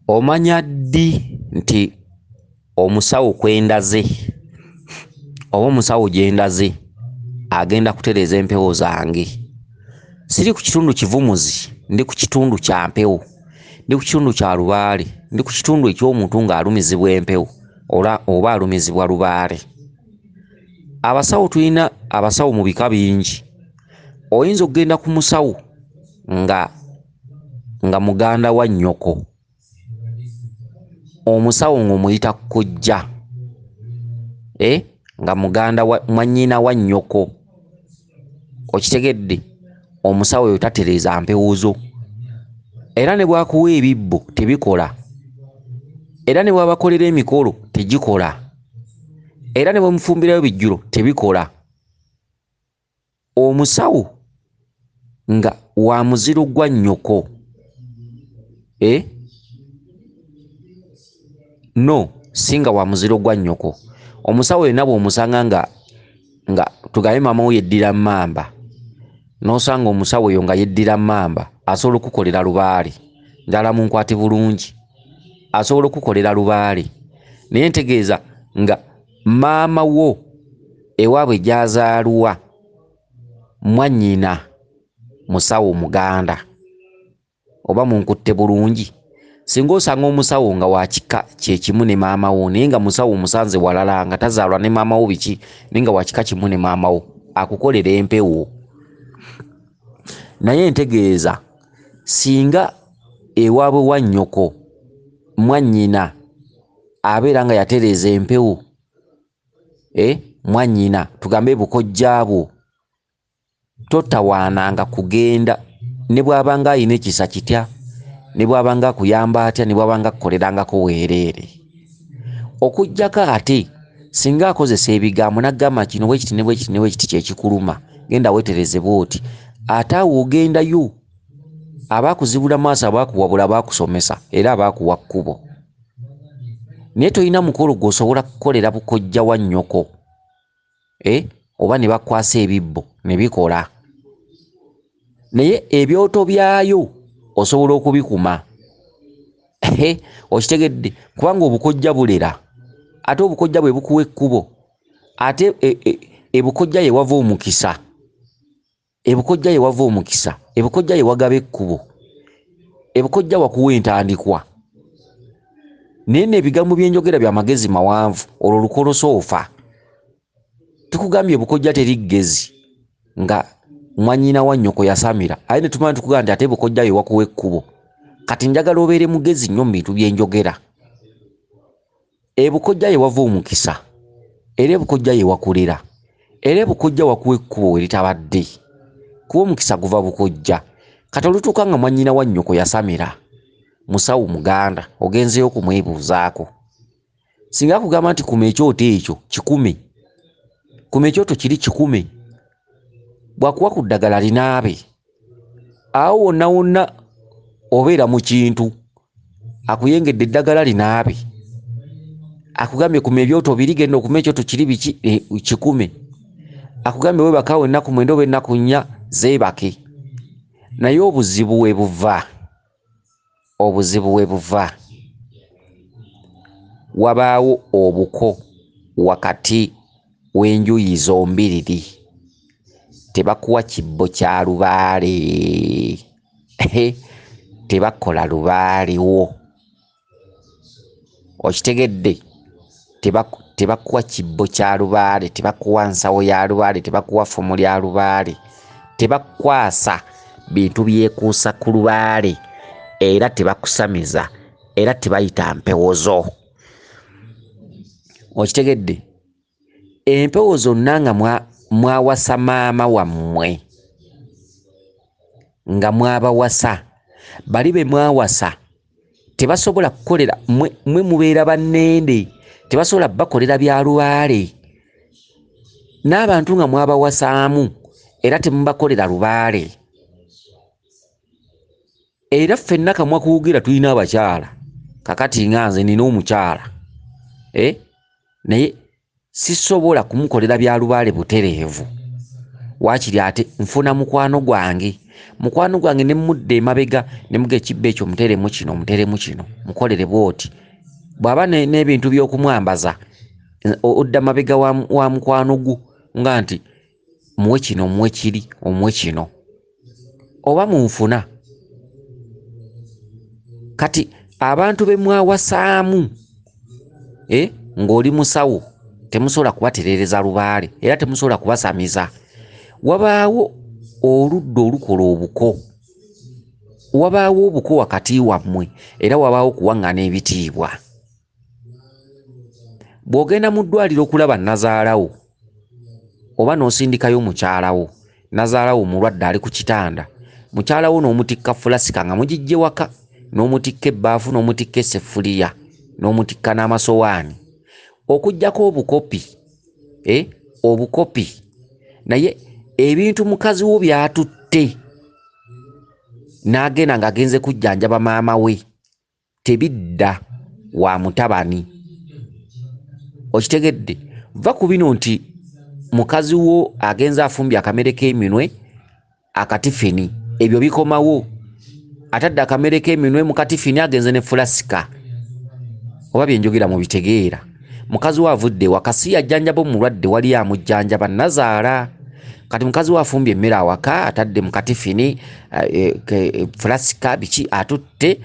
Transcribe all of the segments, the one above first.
Omanya ddi nti omusawo kwendaze oba omusawo gyendaze agenda kutereeza empewo zange? Siri ku kitundu kivumuzi, ndi ku kitundu kya mpewo, ndi ku kitundu kya lubaale, ndi ku kitundu eky'omuntu ng'alumizibwa empewo oba alumizibwa lubaale. Abasawo tulina abasawo mu bika bingi. Oyinza okugenda ku musawo nga muganda wa nnyoko, omusawo ng'omuyita kkojja, nga muganda wa mwannyina wa nnyoko, okitegedde? Omusawo oyo tatereeza mpewo zo, era ne bw'akuwa ebibbo tebikola, era ne bw'abakolera emikolo tegikola, era ne bwe mufumbirayo bijjulo tebikola. Omusawo nga wa muziro gwa nnyoko, no si nga wa muziro gwa nnyoko. Omusawo yenna bw'omusanga nga tugambe maama wo yeddira mmamba, n'osanga omusawo oyo nga yeddira mmamba, asobola okukukolera lubaale. Njagala munkwate bulungi, asobola okukukolera lubaale, naye ntegeeza nga maama wo ewaabwe gy'azaalwa mwannyina musawo muganda, oba munkutte bulungi. Singa osanga omusawo nga wa kika kye kimu ne maama wo, naye nga musawo omusanze walala nga tazaalwa ne maama wo biki, naye nga wa kika kimu ne maama wo, akukolera empewo. Naye ntegeeza singa ewaabwe wa nnyoko mwannyina abeera nga yatereeza empewo, mwannyina tugambe bukojja bwo, totawaananga kugenda ne bw'abanga ayina ekisa kitya, ne bw'abanga akuyamba atya, ne bw'abanga akukolerangako weereere. Okuggyako ate singa akozesa ebigambo n'agamba kino bwe kiti ne bwe kiti ne bwe kiti kye kikuluma, genda weetereze bw'oti, ate awo ogendayo aba akuzibula maaso, aba akuwabula, aba akusomesa, era aba akuwa kkubo. Naye tolina mukolo gw'osobola kukolera bukojja wa nnyoko, oba ne bakukwasa ebibbo ne bikola, naye ebyoto byayo osobola okubikuma. Okitegedde? Kubanga obukojja bulera, ate obukojja bwe bukuwa ekkubo, ate ebukojja ye wava omukisa, ebukojja ye wava omukisa, ebukojja ye wagaba ekkubo, ebukojja wakuwa entandikwa. Naye nno ebigambo bye njogera bya magezi mawanvu, olwo lukolosoofa. Tukugambye ebukojja teri ggezi nga mwannyina wa nnyoko yasamira, aye ne tumala tukugamba nti ate ebukojja ye wakuwa ekkubo. Kati njagala obeere mugezi nnyo mu bintu bye njogera. Ebukojja ye wava omukisa, era ebukojja ye wakulera, era ebukojja wakuwa ekkubo we litabadde, kuba omukisa guva bukojja. Kati olutuuka nga mwannyina wa nnyoko yasamira musawo muganda, ogenzeeyo okumwebuuzaako, singa akugamba nti kuma ekyoto ekyo kikume, kuma ekyoto kiri kikume, bw'akuwa ku ddagala linaabe, awo wonna wonna obeera mu kintu, akuyengedde eddagala linaabe, akugambye kuma ebyoto biri, genda okume ekyoto kiri biki, kikume, akugambye weebakawo ennaku 9 oba ennaku 4 zeebake. Naye obuzibu we buva, obuzibu we buva, wabaawo obuko wakati w'enjuyi zombiriri, tebakuwa kibbo kya lubaale, tebakola lubaale wo, okitegedde? Tebakuwa kibbo kya lubaale, tebakuwa nsawo ya lubaale, tebakuwa ffumu lya lubaale, tebakukwasa bintu byekuusa ku lubaale, era tebakusamiza, era tebayita mpewo zo, okitegedde? Empewo zonna nga mwawasa maama wammwe, nga mwabawasa, bali be mwawasa tebasobola kukolera mwe mubeera bannende, tebasobola bakolera bya lubaale. N'abantu nga mwabawasaamu era temubakolera lubaale. Era ffenna kamwa kuwugira tulina abakyala. Kakati nga nze nina omukyala, naye sisobola kumukolera bya lubaale butereevu, waakiri ate nfuna mukwano gwange. Mukwano gwange ne mmudda emabega ne muga ekibbo ekyo muteeremu kino, muteeremu kino, mukolere bw'oti. Bw'aba n'ebintu by'okumwambaza, odda mabega wa mukwano gwo nga nti muwe kino, muwe kiri, omuwe kino. Oba munfuna. Kati abantu be mwawasaamu, ng'oli musawo, temusobola kubatereereza lubaale era temusobola kubasamiza. Wabaawo oludda olukola obuko, wabaawo obuko wakati wammwe, era wabaawo okuwaŋŋana ebitiibwa. Bw'ogenda mu ddwaliro okulaba nnazaalawo oba n'osindikayo mukyalawo, nnazaalawo mulwadde ali ku kitanda, mukyalawo n'omutikka fulasika nga mugiggye waka, n'omutikka ebbaafu, n'omutikka essefuliya, n'omutikka n'amasowaani, okuggyako obukopi, obukopi. Naye ebintu mukazi wo by'atutte n'agenda ng'agenze kujjanjaba maama we tebidda wa mutabani. Okitegedde? Va ku bino nti mukazi wo agenze afumbye akamere k'eminwe akatifini, ebyo bikomawo. Atadde akamere k'eminwe mu katifini agenze ne fulasika. Oba bye njogera mubitegeera. Mukazi wo avudde ewaka, si yajjanjaba omulwadde, wali amujjanjaba nnazaala. Kati mukazi wo afumbye emmere awaka, atadde mu katifini, fulasika biki atutte,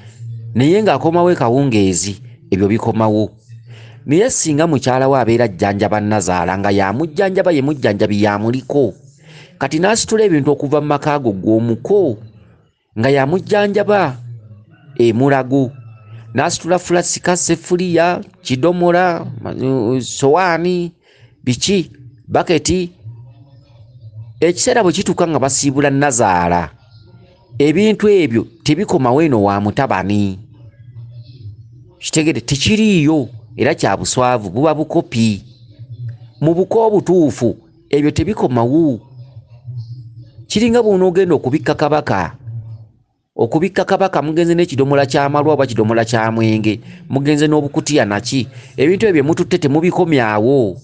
naye ng'akomawo ekawungeezi, ebyo bikomawo. Naye singa mukyala we abeera ajjanjaba nnazaala nga y'amujjanjaba, ye mujjanjabi y'amuliko, kati n'asitula ebintu okuva mu maka ago gw'omuko nga y'amujjanjaba emulago, n'asitula fulasika, ssefuliya, kidomola, sowaani, biki, baketi. Ekiseera bwe kituuka nga basiibula nnazaala, ebintu ebyo tebikomawo eno wa mutabani. Kitegedde? Tekiriiyo era kya buswavu, buba bukopi. Mu buko obutuufu ebyo tebikomawo. Kiringa bw'onoogenda okubikka kabaka. Okubikka kabaka mugenze n'ekidomola ky'amalwa oba kidomola kya mwenge, mugenze n'obukutiya naki. Ebintu ebyo mututte temubikomyawo.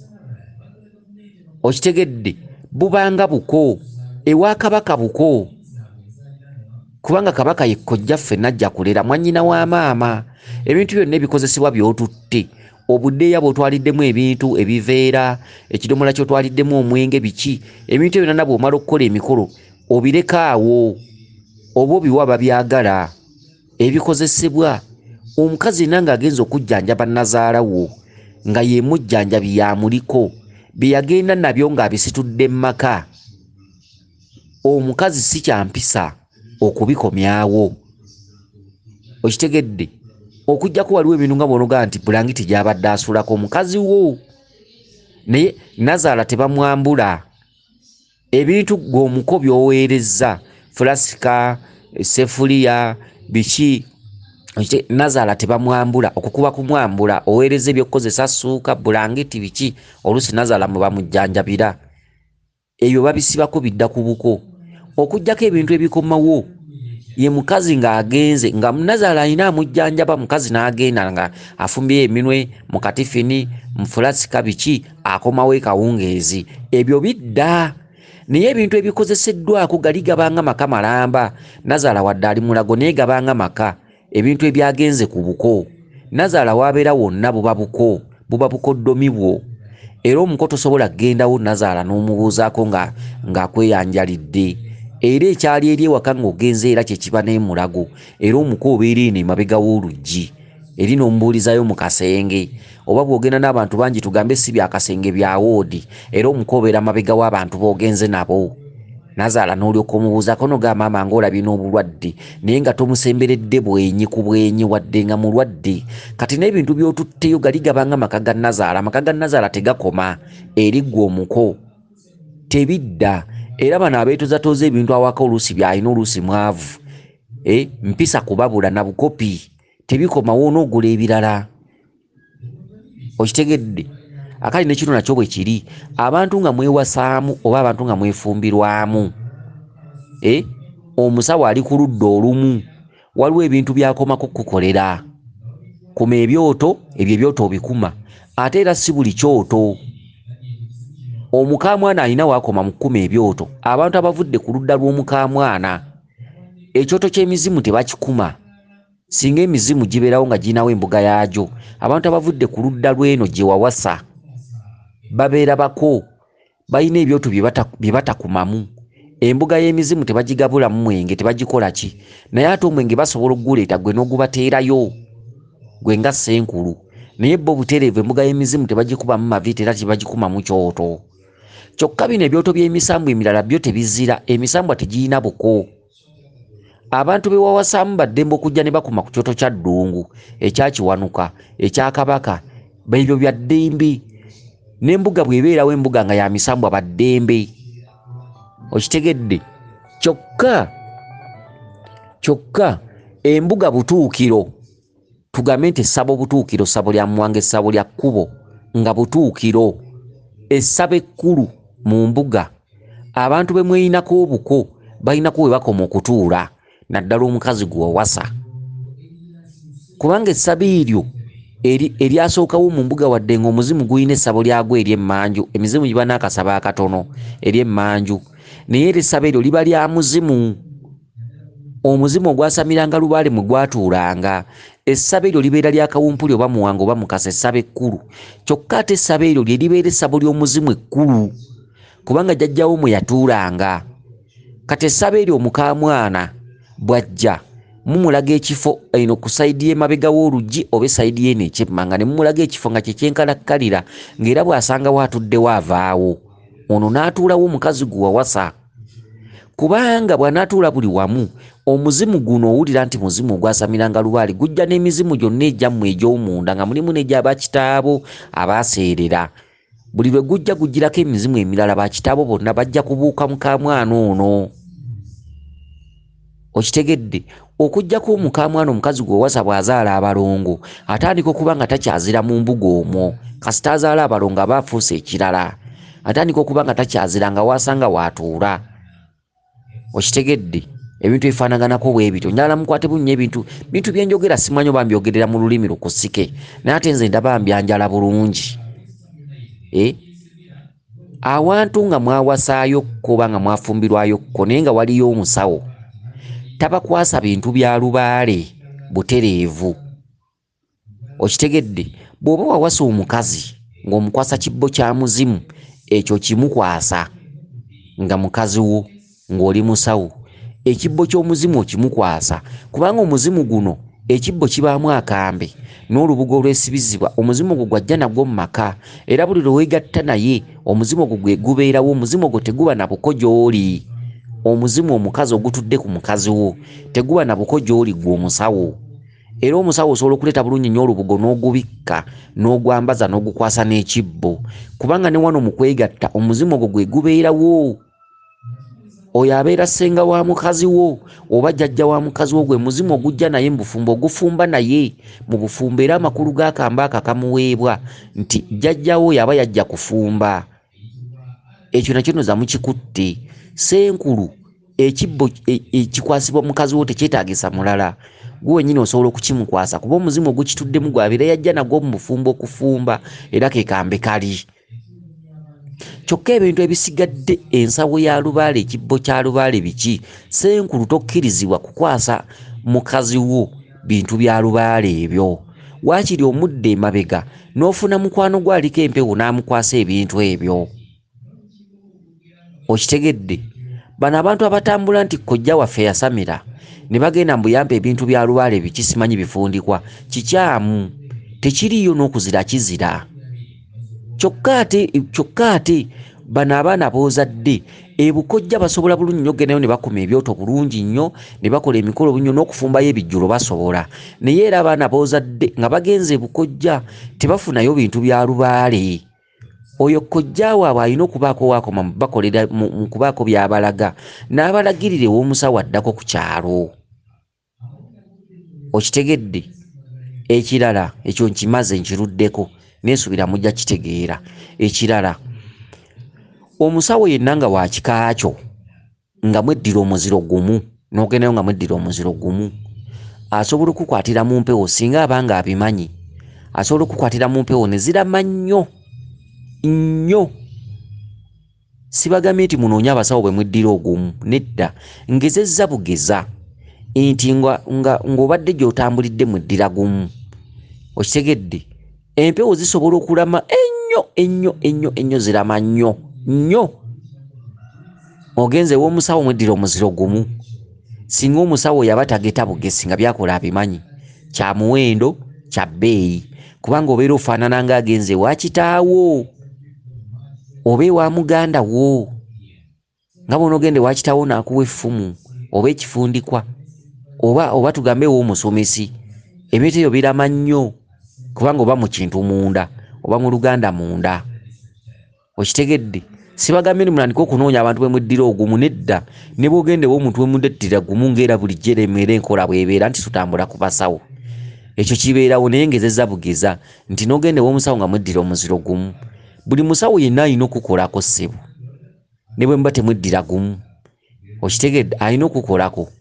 Okitegedde? Bubanga buko, ewa kabaka buko. Kubanga kabaka ye kojjaffe najja kulera mwannyina wa maama. Ebintu byonna ebikozesebwa by'otutte, obudeeya bw'otwaliddemu ebintu, ebiveera, ekidomola ky'otwaliddemu omwenge, biki, ebintu ebyo byonna bw'omala okukola emikolo obireka awo, oba obiwa ababyagala. Ebikozesebwa omukazi yenna ng'agenze okujjanjaba nnazaala wo nga ye mujjanjabi y'amuliko, bye yagenda nabyo ng'abisitudde mu maka, omukazi si kya mpisa okubikomyawo. Okitegedde? Okuggyako waliwo ebintu nga bw'onogaa nti bulangiti gy'abadde asulako mukazi wo, naye nnazaala tebamwambula. Ebintu ggwe omuko by'oweerezza, fulasika, ssefuliya, biki, nnazaala tebamwambula. Okukuba kumwambula, oweereza ebyokukozesa, ssuuka, bulangiti, biki, oluusi nnazaala mwe bamujjanjabira. Ebyo babisibako bidda ku buko. Okuggyako ebintu ebikomawo, ye mukazi ng'agenze, nga nnazaala alina amujjanjaba, mukazi n'agenda nga afumbye eminwe mu katifini, mu fulasika, biki, akomawo ekawungeezi. Ebyo bidda. Naye ebintu ebikozeseddwako gali gabanga maka malamba. Nnazaala wadde ali mulago naye gabanga maka. Ebintu ebyagenze ku buko, nnazaala w'abeera wonna buba buko, buba bukoddomi bwo. Era omuko tosobola kugendawo nnazaala n'omubuuzaako ng'akweyanjalidde. Era ekyali eri ewaka ng'ogenze era kye kiba n'emulago. Era omuko obeera eno emabega w'oluggi, eri n'omubuulizaayo mu kasenge. Oba bw'ogenda n'abantu bangi tugambe si bya kasenge bya woodi, era omuko obeera mabega w'abantu b'ogenze nabo. Nnazaala n'olyoka omubuuzaako n'ogamba maama ng'olabye n'obulwadde, naye nga tomusemberedde bwenyi ku bwenyi wadde nga mulwadde. Kati n'ebintu by'otutteyo gali gabanga maka ga nnazaala. Amaka ga nnazaala tegakoma eri ggwe omuko, tebidda. Era bano abeetozatooza ebintu awaka oluusi by'alina oluusi mwavu, mpisa kubabula na bukopi, tebikomawo onoogula ebirala. Okitegedde? Akali ne kino nakyo bwe kiri. Abantu nga mwewasaamu oba abantu nga mwefumbirwamu, omusawo ali ku ludda olumu, waliwo ebintu by'akomako okukukolera. Kuma ebyoto, ebyo ebyoto obikuma. Ate era si buli kyoto. Omukaamwana alina w'akoma mu kkuma ebyoto. Abantu abavudde ku ludda lw'omukaamwana Ekyoto ky'emizimu tebakikuma. Singa emizimu gibeerawo nga girinawo embuga yaagyo, abantu abavudde ku ludda lw'eno gye wawasa babeera bako, balina ebyoto bye batakumamu. Embuga y'emizimu tebagigabulamu mwenge, tebagikola ki, naye ate omwenge basobola okuguleeta gwe n'ogubateerayo gwe nga ssenkulu. Naye bo butereevu embuga y'emizimu tebagikubamu maviiti era tebagikumamu kyoto. Kyokka bino ebyoto by'emisambwa emirala byo tebizira, emisambwa tegirina buko. Abantu be wawasaamu baddembe okujja ne bakuma ku kyoto kya Ddungu, ekya Kiwanuka, ekya Kabaka, ebyo bya ddembe. N'embuga bw'ebeerawo embuga nga ya misambwa ba ddembe. Okitegedde? Kyokka embuga butuukiro, tugambe nti essabo butuukiro, ssabo lya Muwanga, essabo lya kkubo nga butuukiro, essabo ekkulu mu mbuga, abantu be mweyinako obuko balinako we bakoma okutuula, naddala omukazi gwe wawasa. Kubanga essabo eryo eryasookawo mu mbuga, wadde ng'omuzimu gulina essabo lyagwo ery'emmanju, emizimu giba n'akasabo akatono ery'emmanju, naye era essabo eryo liba lya muzimu. Omuzimu ogwasamiranga lubaale mwe gwatuulanga. Essabo eryo libeera lya Kawumpuli oba Muwanga oba Mukasa, essabo ekkulu. Kyokka ate essabo eryo lye libeera essabo ly'omuzimu ekkulu, kubanga jjajjawo mwe yatuulanga. Kati essabo eryo omukaamwana bw'ajja mumulaga ekifo eno ku sayidi y'emabega w'oluggi oba esayidi y'eno ekyemmanga, ne mumulaga ekifo nga kye kyenkalakkalira, ng'era bw'asangawo atuddewo avaawo. Ono n'atuulawo omukazi gwe wawasa. Kubanga bw'anaatuula buli wamu, omuzimu guno owulira nti muzimu ogwasamiranga lubaale, gujja n'emizimu gyonna egyammwe egy'omunda nga mulimu n'egy'abakitaabo abaaseerera. Buli lwe gujja gujjirako emizimu emirala, bakitaabo bonna bajja kubuuka mukaamwana ono. Okitegedde? Okuggyako omukaamwana omukazi gwe wawasa bw'azaala abalongo, atandika okuba nga takyazira mu mbuga omwo. Kasita azaala abalongo aba afuuse ekirala, atandika okuba nga takyazira, nga waasanga waatuula. Okitegedde? Ebintu ebifaanaganako bwe bityo. Njagala mukwate bunnya ebintu bye njogera, simanyi oba mbyogerera mu lulimi lukusike, naye ate nze ndaba mbyanjala bulungi. Awantu nga mwawasaayokko oba nga mwafumbirwayokko, naye nga waliyo omusawo, tabakwasa bintu bya lubaale butereevu. Okitegedde? Bw'oba wawasa omukazi ng'omukwasa kibbo kya muzimu, ekyo kimukwasa nga mukazi wo ng'oli musawo. Ekibbo ky'omuzimu okimukwasa, kubanga omuzimu guno ekibbo kibaamu akambe n'olubugo olwesibizibwa. Omuzimu ogwo gwajja nagwo mu maka, era buli lwe weegatta naye omuzimu ogwo gwe gubeerawo. Omuzimu ogwo teguba na buko gy'oli. Omuzimu omukazi ogutudde ku mukazi wo teguba na buko gy'oli ggwe omusawo. Era omusawo osobola okuleeta bulungi nnyo olubugo n'ogubikka n'ogwambaza n'ogukwasa n'ekibbo, kubanga ne wano mu kwegatta omuzimu ogwo gwe gubeerawo. Oyo abeera ssenga wa mukazi wo oba jjajja wa mukazi wo, gwe muzimu ogujja naye mu bufumbo, ogufumba naye mu bufumbo. Era amakulu g'akambe ako akamuweebwa nti jjajjawo oyo aba yajja kufumba, ekyo nakyo nno zamukikutte. Ssenkulu ekibbo ekikwasibwa mukazi wo tekyetaagisa mulala, gwe wennyini osobola okukimukwasa, kuba omuzimu ogukituddemu gw'abeera yajja nagwo mu bufumbo okufumba, era ke kambe kali. Kyokka ebintu ebisigadde, ensawo ya lubaale, ekibbo kya lubaale biki, ssenkulu tokkirizibwa kukwasa mukazi wo bintu bya lubaale ebyo. Waakiri omudde emabega n'ofuna mukwano gwo aliko empewo n'amukwasa ebintu ebyo. Okitegedde? Bano abantu abatambula nti kojja waffe yasamira ne bagenda mbu yampa ebintu bya lubaale biki simanyi bifundikwa, kikyamu, tekiriiyo n'okuzira kizira. Kyokka ate bano abaana b'ozadde ebukojja basobola bulungi nnyo okgendayo ne bakuma ebyoto bulungi nnyo, ne bakola emikolo nnyo n'okufumbayo ebijjulo basobola. Naye era abaana b'ozadde nga bagenze ebukojja tebafunayo bintu bya lubaale. Oyo kojja waabwe alina okubaako waakoma bakolera mu kubaako by'abalaga, n'abalagirira ew'omusawo addako ku kyalo. Okitegedde? Ekirala ekyo nkimaze nkiruddeko, neesuubira mujja kitegeera. Ekirala, omusawo yenna nga wa kika kyo, nga mweddira omuziro gumu, n'ogendayo nga mweddira omuziro gumu, asobola okukwatira mu mpewo singa aba nga abimanyi. Asobola okukwatira mu mpewo ne zirama nnyo nnyo. Sibagambye nti munoonye abasawo bwe mweddira ogumu, nedda, ngezezza bugeza. Nti ng'obadde gy'otambulidde mu ddira gumu, okitegedde, empewo zisobola okulama ennyo ennyo ennyo ennyo, zirama nnyo nnyo. Ogenze ew'omusawo mweddira omuziro gumu, singa omusawo yaba tageta bugesi nga byakola abimanyi, kya muwendo kya bbeeyi, kubanga obeera ofaanana ng'agenze ewa kitaawo oba ewa muganda wo, nga bw'onoogenda ewa kitaawo n'akuwa effumu oba ekifundikwa oba tugambe ew'omusomesi, ebintu ebyo birama nnyo kubanga oba mu kintu munda oba mu luganda munda, okitegedde. Sibagambye nti mutandike okunoonya abantu bwe muddira ogumu, nedda. Ne bw'ogenda ew'omuntu we muddira gumu ng'era bulijjo era enkola bw'ebeera nti tutambula ku basawo, ekyo kibeerawo. Naye ngezezza bugeza nti n'ogenda ew'omusawo nga mweddira omuziro gumu, buli musawo yenna alina okukolako ssebo, ne bwe muba temweddira gumu, okitegedde, alina okukolako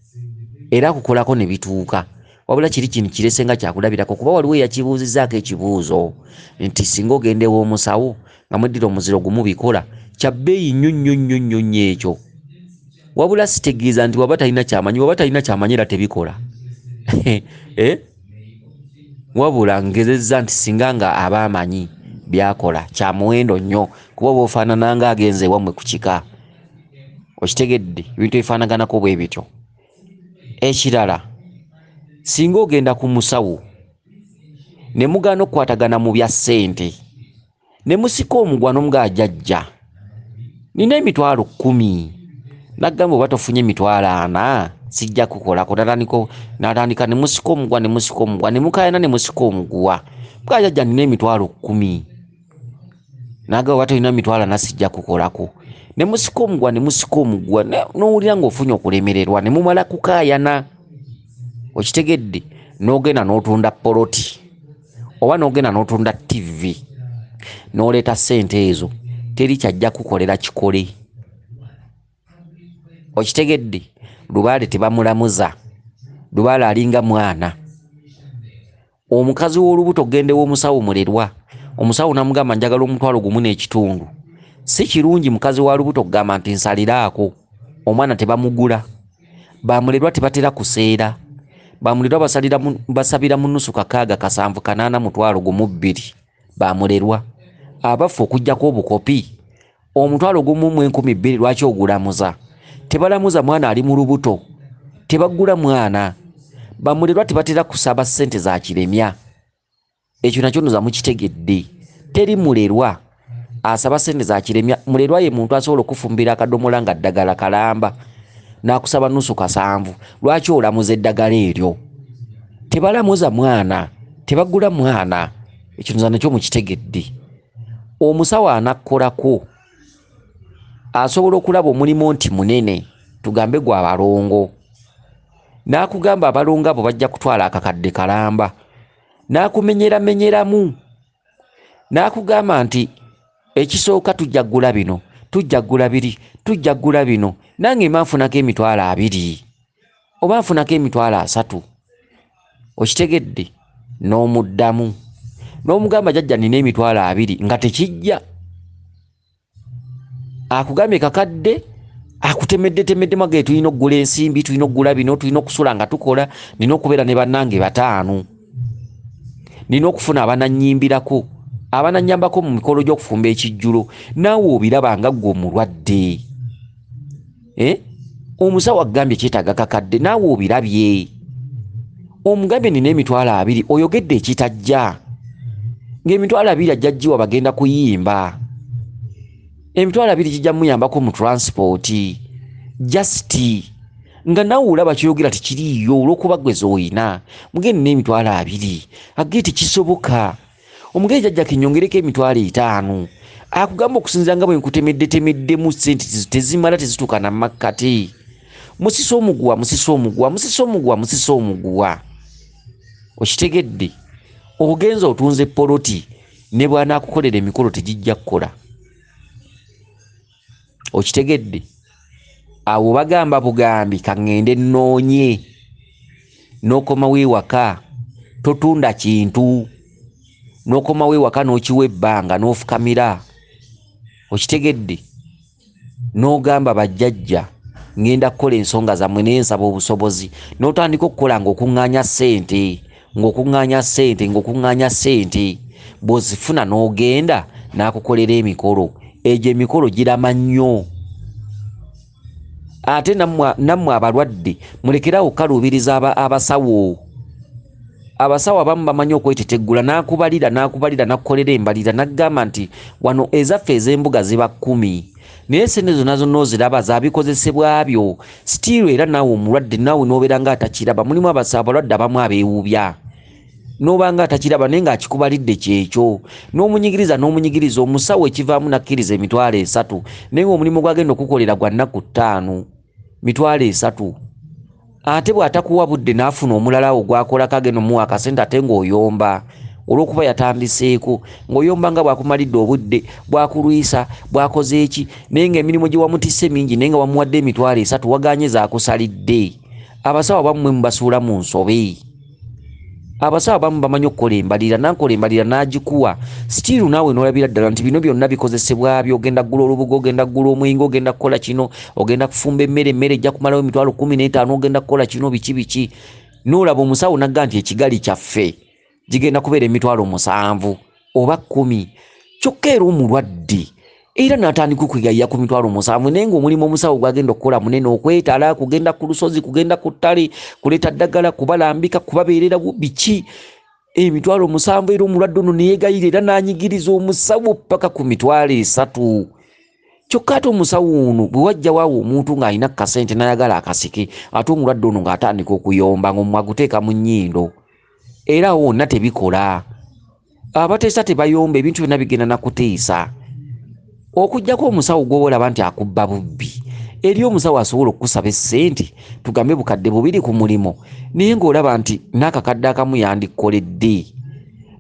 era akukolako ne bituuka. Wabula kiri kino kirese nga kyakulabirako, kuba waliwo eyakibuuzizzaako ekibuuzo nti singa ogenda ew'omusawo nga mweddira omuziro gumu bikola, kya bbeeyi nnyo nnyo nnyo nnyo nnyo ekyo. Wabula sitegeeza nti waba talina kyamanyi, waba talina kyamanyi era tebikola. Wabula ngezezza nti singa nga aba amanyi byakola, kya muwendo nnyo, kuba oba ofaanana nga agenze ewammwe ku kika, okitegedde, ebintu ebifaanaganako bwe bityo. Ekirala, singa ogenda ku musawo ne mugaana okukwatagana mu bya ssente, ne musika omugwa n'omugaa jjajja nina 100,000, n'agamba oba tofunye 40,000 sijja kukolako, n'atandika ne musika omugwa ne musika omugwa ne mukaayana ne musika omuguwa, mugaa jjajja nina 100,000, n'agamba oba tolina 40,000 sijja kukolako, ne musika omugwa ne musika omuguwa, n'owulira ng'ofunye okulemererwa ne mumala kukaayana, okitegedde, n'ogenda n'otunda poloti oba n'ogenda n'otunda TV n'oleeta ssente ezo, teri kyajja kukolera kikole, okitegedde. Lubaale tebamulamuza, lubaale alinga mwana. Omukazi w'olubuto ogenda ew'omusawo mulerwa, omusawo n'amugamba njagala 1.5 million. Si kirungi mukazi wa lubuto okugamba nti nsaliraako, omwana tebamugula. Bamulerwa tebatera kuseera, bamulerwa basabira mu nusu 6, 7, 8, 1,200 2. Bamulerwa abaffe okuggyako obukopi 1,002 000, lwaki ogulamuza? Tebalamuza mwana ali mu lubuto, tebagula mwana. Bamulerwa tebatera kusaba ssente za kiremya, ekyo nakyo nnoza mukitegedde. Teri mulerwa asaba ssente za kiremya. Mulerwa ye muntu asobola okufumbira akadomola nga ddagala kalamba n'akusaba nusu 7, lwaki olamuza eddagala eryo? Tebalamuza mwana, tebagula mwana, ekyo nnoza nakyo mukitegedde. Omusawo anakkolako asobola okulaba omulimu nti munene, tugambe gwa balongo, n'akugamba abalongo abo bajja kutwala akakadde kalamba, n'akumenyeramenyeramu n'akugamba nti ekisooka tujja ggula bino, tujja ggula biri, tujja ggula bino, nange mba nfunako 20,000 oba nfunako 30,000, okitegedde. N'omuddamu n'omugamba jjajja nina 20,000, nga tekijja, akugambye kakadde, akutemeddetemeddemu agee tulina okugula ensimbi, tulina okugula bino, tulina okusula nga tukola, nina okubeera ne bannange 5, nina okufuna abanannyimbirako, abanannyambako mu mikolo gy'okufumba ekijjulo, naawe obiraba nga ggwe omulwadde. Omusawo akugambye kyetaaga kakadde, naawe obirabye, omugambye nina 20,000, oyogedde ekitajja, ng'emitwalo 20 ajja giwa bagenda kuyimba, 20,000 gijja muyambako mu transport, just nga naawe olaba ky'oyogera tekiriiyo olw'okuba ggwe z'oyina. Mugende n'20,000 agee tekisoboka, omugende jjajja kenyongereko 50,000, akugamba okusinziira nga bwe nkutemeddetemeddemu ssente tezimala, tezituuka na makkati. Musise omuguwa, musise omuguwa, musise omuguwa, musise omuguwa, okitegedde. Ogenza otunze poloti, ne bw'anaakukolera emikolo tegijja kukola, okitegedde. Awo bagamba bugambi kaŋŋende nnoonye, n'okomawo ewaka totunda kintu, n'okomawo ewaka n'okiwa ebbanga n'ofukamira, okitegedde, n'ogamba bajjajja Ngenda kukola ensonga zammwe naye nsaba obusobozi. N'otandika okukola ng'okuŋŋaanya ssente, ng'okuŋŋaanya ssente, ng'okuŋŋaanya ssente. Bw'ozifuna n'ogenda n'akukolera emikolo. Egyo emikolo girama nnyo. Ate nammwe abalwadde mulekerawo okukaluubiriza abasawo. Abasawo abamu bamanyi okweteteggula, n'akubalira, n'akubalira, n'akukolera embalira, n'agamba nti wano ezaffe ez'embuga ziba 10. Naye ssente zonna zonna oziraba zaabikozesebwa byo. Sitiiru era naawe omulwadde naawe n'obeera ng'atakiraba. Mulimu abalwadde abamu abeewubya. N'oba ng'atakiraba naye ng'akikubalidde kyekyo. N'omunyigiriza n'omunyigiriza omusawo ekivaamu n'akkiriza 30,000. Naye ng'omulimu gw'agenda okukolera gwa nnaku 5. 30,000. Ate bw'atakuwa budde n'afuna omulala awo gw'akolako agenda omuwa akasente ate ng'oyomba. Olw'okuba yatandiseeko ng'oyomba nga bw'akumalidde obudde, bw'akulwisa, bw'akoze eki, naye ng'emirimu gye wamutisse mingi naye nga wamuwadde 30,000 wagaanye z'akusalidde. Abasawo abamu mwe mubasuula mu nsobi. Abasawo abamu bamanyi okukola embalirira, n'akola embalirira n'agikuwa. Sitiiru naawe n'olabira ddala nti bino byonna bikozesebwa byo, ogenda kugula olubugo, ogenda kugula omwenge, ogenda kukola kino, ogenda kufumba emmere, emmere ejja kumalawo 15,000, ogenda kukola kino, biki biki. N'olaba omusawo n'agamba nti ekigali kyaffe gigenda kubeera 70,000 oba 10,000. Kyokka era omulwadde era n'atandika okwegayirira ku 70,000, naye ng'omulimu omusawo gw'agenda okukola munene, okwetala, kugenda ku lusozi, kugenda ku ttale, kuleeta ddagala, kubalambika, kubabeerera biki. 70,000 era omulwadde ono ne yeegayirira era n'anyigiriza omusawo paka ku 30,000. Kyokka ate omusawo ono bwe wajjawo awo omuntu ng'alina kasente n'ayagala akasike, ate omulwadde ono ng'atandika okuyomba ng'omumwa aguteeka mu nnyindo. Era awo wonna tebikola. Abateesa tebayomba, ebintu byonna bigenda na kuteesa. Okuggyako omusawo gw'olaba nti akubba bubbi. Eri omusawo asobola okukusaba essente, tugambe 2,000 ku mulimu, naye ng'olaba nti n'akakadde akamu yandikukoledde.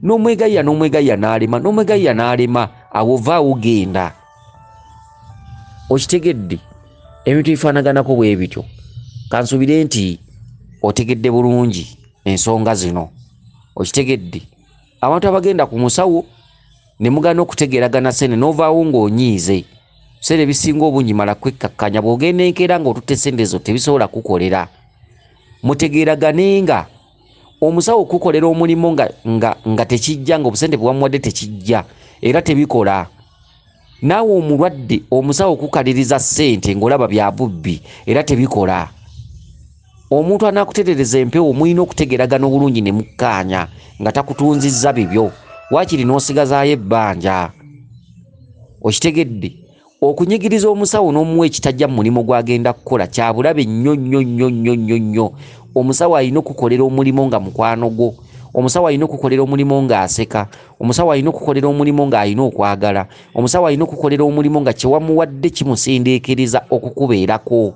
N'omwegayirira, n'omwegayirira n'alema, n'omwegayirira n'alema, awo ovaawo genda. Okitegedde? Ebintu bifaanaganako bwe bityo. Kansuubire nti otegedde bulungi ensonga zino. Okitegedde? Abantu abagenda ku musawo ne mugaana okutegeeragana ssente n'ovaawo ng'onyiize. Ebiseera ebisinga obungi mala kwekkakkanya, bw'ogenda enkeera ng'otutte ssente zo tebisobola kukolera. Mutegeeraganenga. Omusawo okukolera omulimu nga tekijja, ng'obusente bwe wamuwadde tekijja, era tebikola. Naawe omulwadde omusawo okukaliriza ssente ng'olaba bya bubbi, era tebikola. Omuntu anaakuterereza empewo mulina okutegeeragana obulungi ne mukkaanya nga takutunzizza bibyo, waakiri n'osigazaayo ebbanja. Okitegedde? Okunyigiriza omusawo n'omuwa ekitajja mu mulimu gw'agenda kukola kya bulabe nnyo nnyo nnyo nnyo nnyo nnyo. Omusawo alina okukolera omulimu nga mukwano gwo. Omusawo alina okukolera omulimu ng'aseka. Omusawo alina okukolera omulimu ng'alina okwagala. Omusawo alina okukolera omulimu nga kye wamuwadde kimusindiikiriza okukubeerako.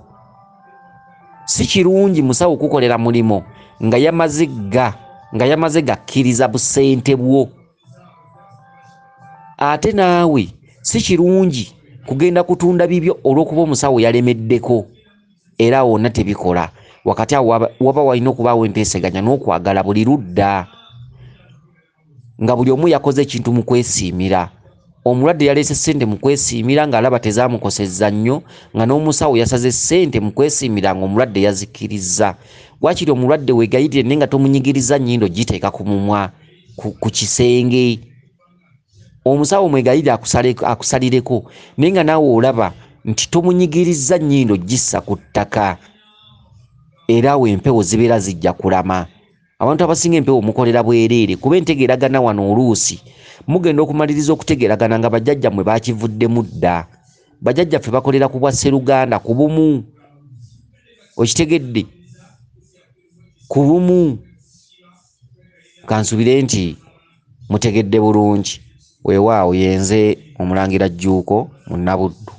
Si kirungi musawo kukolera mulimu nga yamaze gakkiriza busente bwo. Ate naawe si kirungi kugenda kutunda bibyo olw'okuba omusawo yalemeddeko, era wonna tebikola. Wakati awo waba walina okubaawo enteeseganya n'okwagala buli ludda, nga buli omu yakoze ekintu mu kwesiimira. Omulwadde yaleese ssente mu kwesiimira ng'alaba tezaamukosezza nnyo, nga n'omusawo yasaze ssente mu kwesiimira ng'omulwadde yazikkirizza. Waakiri omulwadde weegayirire naye nga tomunyigiriza nnyindo giteeka ku mumwa, ku kisenge. Omusawo mwegayirire akusalireko, naye nga naawe olaba nti tomunyigiriza nnyindo gissa ku ttaka. Era awo empewo zibeera zijja kulama. Abantu abasinga empewo mukolera bwereere, kuba entegeeragana wano oluusi mugenda okumaliriza okutegeeragana nga bajjajjammwe baakivuddemu dda. Bajjajjaffe bakolera ku bwa sseruganda, ku bumu. Okitegedde? Ku bumu. Kansuubire nti mutegedde bulungi. Weewaawo yenze Omulangira Jjuuko Munnabuddu.